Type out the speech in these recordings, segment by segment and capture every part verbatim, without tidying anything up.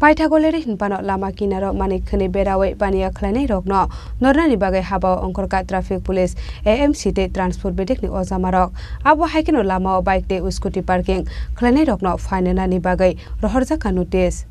Paithago leri hinphano lama kinaro manwi khwnwi berawi baniya khlainairokno nornani bagwi habao ongkhorkha traffic police, A M C tei transport bedekni ojamarok. Abo hai kheno lamao bike tei scooty parking khlainairokno fine rwnani bagwi rohorjakha notice.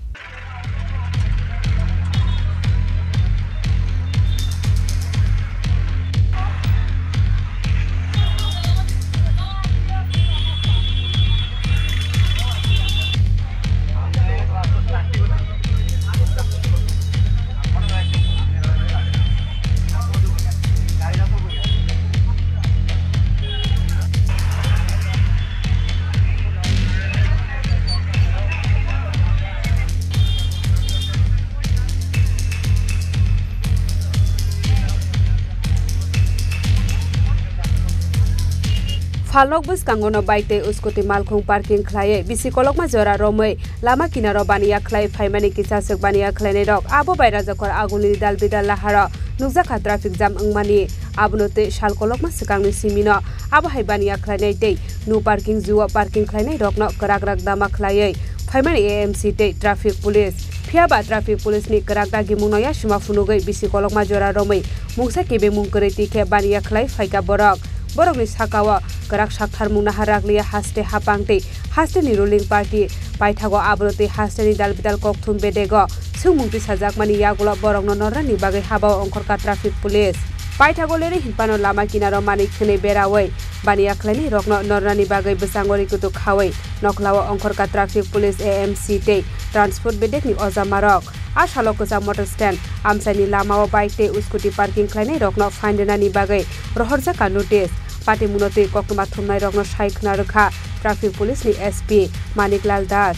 Phalnok bwskango no bike tei scooty malkhung parking khlaiwi bisi kolokma jora romwi lama kinaro baniya khlai phaimani kisa swk baniya khlainairok abo bai Rajakhor Agulini dal bidal laharo nukjakha traffic jam wngmani. Abono tei sal kolokma swkangni simino abo hai baniya khlainai tei no parking jio parking khlainairokno kwrak rak dama khlaiwi phaimani A M C tei traffic police. Phiya ba traffic police ni kwrak dagimungno yasima phunugwi bisi kolokma jora romwi mungsa kebengmung kwrwi twi khe baniya khlai phaikha borok. Borokni sakao kwrak saktharmung naharrakliya haste hapang tei hasteni ruling party paithago abono tei hasteni dal bidal kokthum bedego swngmung tisajakmani yagulo borokno nornani bagwi habao ongkhorkha traffic police. Paithago leri hinphano lama kinaro manwi khwnwi berawi baniya khlainairokno nornani bagwi bwskango rikutuk khawi nokhlao ongkhorkha traffic police, A M C tei transport bedekni ojamarok. A salo kwcham motor stand amchaini lamao bike tei scooty parking khlainairokno fine rwnani bagwi rohorjakha notice. Patimungno twi koktwma thumnairokno sai khwna rwkha traffic police ni S P Manik Lal Das.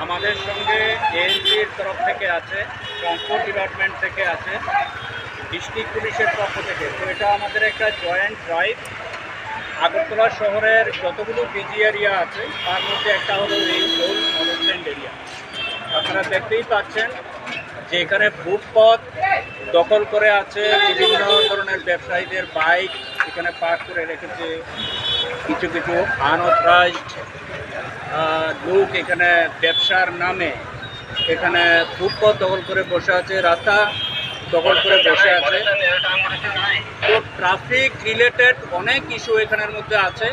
আমাদের সঙ্গে এএমসির তরফ থেকে আছে, transport department থেকে আছে, ডিস্ট্রিক্ট পুলিশের পক্ষ থেকে। তো এটা আমাদের একটা জয়েন্ট ড্রাইভ। আগরতলা শহরের যতগুলো বিজি এরিয়া আছে, তার মধ্যে একটা হলো এই ওল্ড মোটর স্ট্যান্ড এরিয়া। আপনারা দেখতেই পাচ্ছেন যে এখানে ফুটপাত দখল করে আছে, বিভিন্ন ধরনের ব্যবসায়ীদের বাইক এখানে পার্ক করে রেখেছে, কিছু কিছু আনঅথরাইজড লোক এখানে ব্যবসার নামে এখানে ফুটপাত দখল করে বসে আছে, রাস্তা দখল করে বসে আছে। তো ট্রাফিক রিলেটেড অনেক ইস্যু এখানের মধ্যে আছে।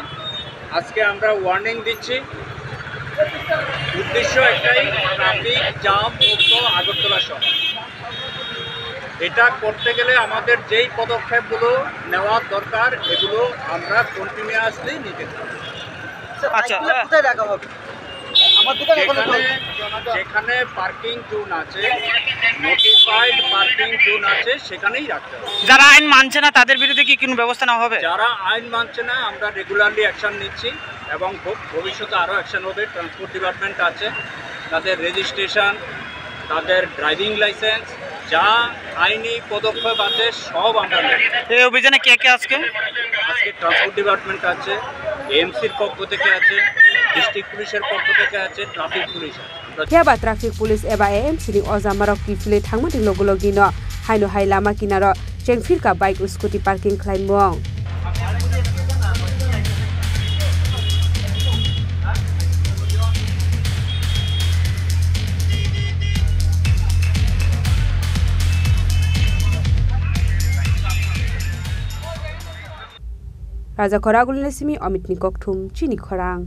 আজকে আমরা ওয়ার্নিং দিচ্ছি, উদ্দেশ্য একটাই, ট্রাফিক জাম মুক্ত আগরতলা শহর। এটা করতে গেলে আমাদের যেই পদক্ষেপগুলো নেওয়ার দরকার, এগুলো আমরা কন্টিনিউয়াসলি নিতে থাকবো। স্যার, আচ্ছা, বাইকগুলো আহ, কোথায় রাখা হবে? আমার দোকান এখনো যেখানে, বন্ধ। যেখানে পার্কিং জোন আছে, নোটিফাইড পার্কিং জোন আছে, সেখানেই রাখতে হবে। যারা আইন মানছে না, তাদের বিরুদ্ধে কি কোনো ব্যবস্থা নেওয়া হবে? যারা আইন মানছে না, আমরা রেগুলারলি অ্যাকশন নিচ্ছি এবং ভ-, ভবিষ্যতে আরও অ্যাকশন হবে। ট্রান্সপোর্ট ডিপার্টমেন্ট আছে, তাদের রেজিস্ট্রেশন, তাদের ড্রাইভিং লাইসেন্স, যা আইনি পদক্ষেপ আছে, সব আমরা নেব। এই অভিযানে কে কে আজকে? আজকে ট্রান্সপোর্ট ডিপার্টমেন্ট আছে, এএমসির পক্ষ থেকে আছে, ডিস্ট্রিক্ট পুলিশের পক্ষ থেকে আছে, ট্রাফিক পুলিশ আছে। Phiya ba traffic police eba A M C ni ojamarok kiphilwi thangmani logi logino haino hai lama kinaro chengphirkha bike scooty parking khlaimung. Raja Khoragulni simi Amit ni kokthum chini khorang.